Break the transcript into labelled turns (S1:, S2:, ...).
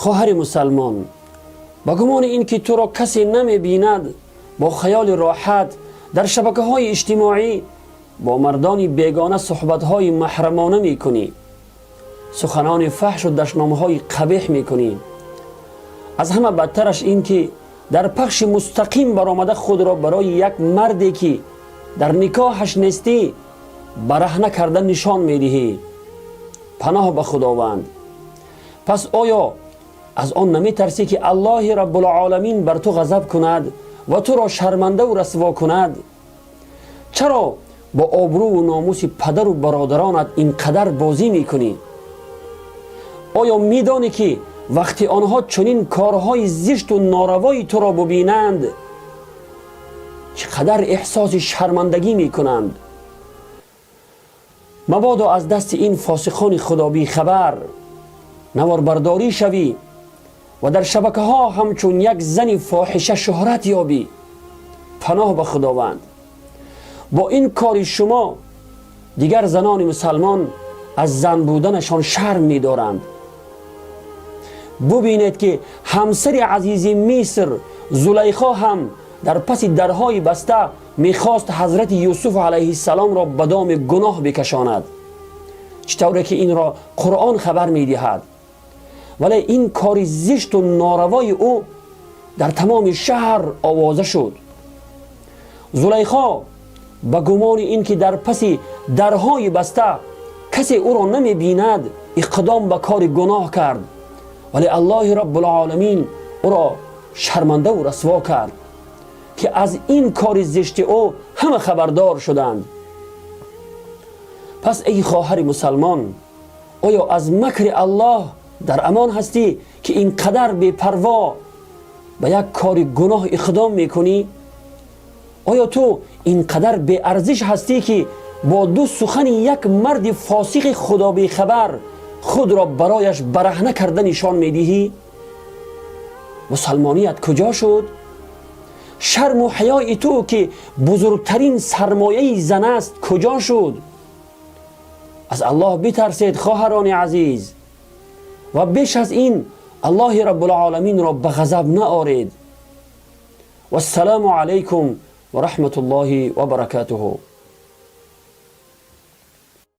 S1: Хоҳари мусалмон, ба гумони ин ки туро касе намебинад, бо хаёли роҳат дар шабакаҳои иҷтимоӣ бо мардони бегона суҳбатҳои маҳрамона мекунӣ, суханони фаҳшу дашномҳои қабеҳ мекунӣ. Аз ҳама бадтараш ин ки дар пахши мустақим баромада худро барои як марде, ки дар никоҳаш нестӣ, бараҳна карда нишон медиҳӣ. Паноҳ ба Худованд! Пас оё аз он наметарсӣ, ки Аллоҳи Раббулоламин бар ту ғазаб кунад ва туро шармандаву расво кунад? Чаро бо обрӯву номуси падару бародаронат ин қадар бозӣ мекунӣ? Оё медонӣ, ки вақте онҳо чунин корҳои зишту норавои туро бубинанд, чӣ қадар эҳсоси шармандагӣ мекунанд? Мабодо аз дасти ин фосиқони худобихабар наворбардорӣ шавӣ ва дар шабакаҳо ҳамчун як зани фоҳиша шӯҳрат ёбӣ. Паноҳ ба Худованд! Бо ин кори шумо дигар занони мусалмон аз зан буданашон шарм медоранд. Бубинед, ки ҳамсари азизи Миср Зулайхо ҳам дар паси дарҳои баста мехост ҳазрати Юсуф алайҳиссаломро ба доми гуноҳ бикашонад, чӣ тавре ки инро Қуръон хабар медиҳад. Вале ин кори зишту норавои ӯ дар тамоми шаҳр овоза шуд. Зулайхо ба гумони ин ки дар паси дарҳои баста касе ӯро намебинад, иқдом ба кори гуноҳ кард, вале Аллоҳи Раббулоламин ӯро шармандаву расво кард, ки аз ин кори зишти ӯ ҳама хабардор шуданд. Пас эй хоҳари мусалмон, оё аз макри Аллоҳ дар амон ҳастӣ, ки ин қадар бепарво ба як кори гуноҳ иқдом мекунӣ? Оё ту ин қадар беарзиш ҳастӣ, ки бо ду сухани як марди фосиқи худобехабар худро барояш бараҳна карда нишон медиҳӣ? Мусалмоният куҷо шуд? Шарму ҳаёи ту, ки бузургтарин сармояи зан аст, куҷо шуд? Аз Аллоҳ битарсед, хоҳарони азиз, ва беш аз ин Аллоҳи Раббулоламинро ба ғазаб наоред. Вассалому алайкум ва раҳматуллоҳи ва баракатуҳу.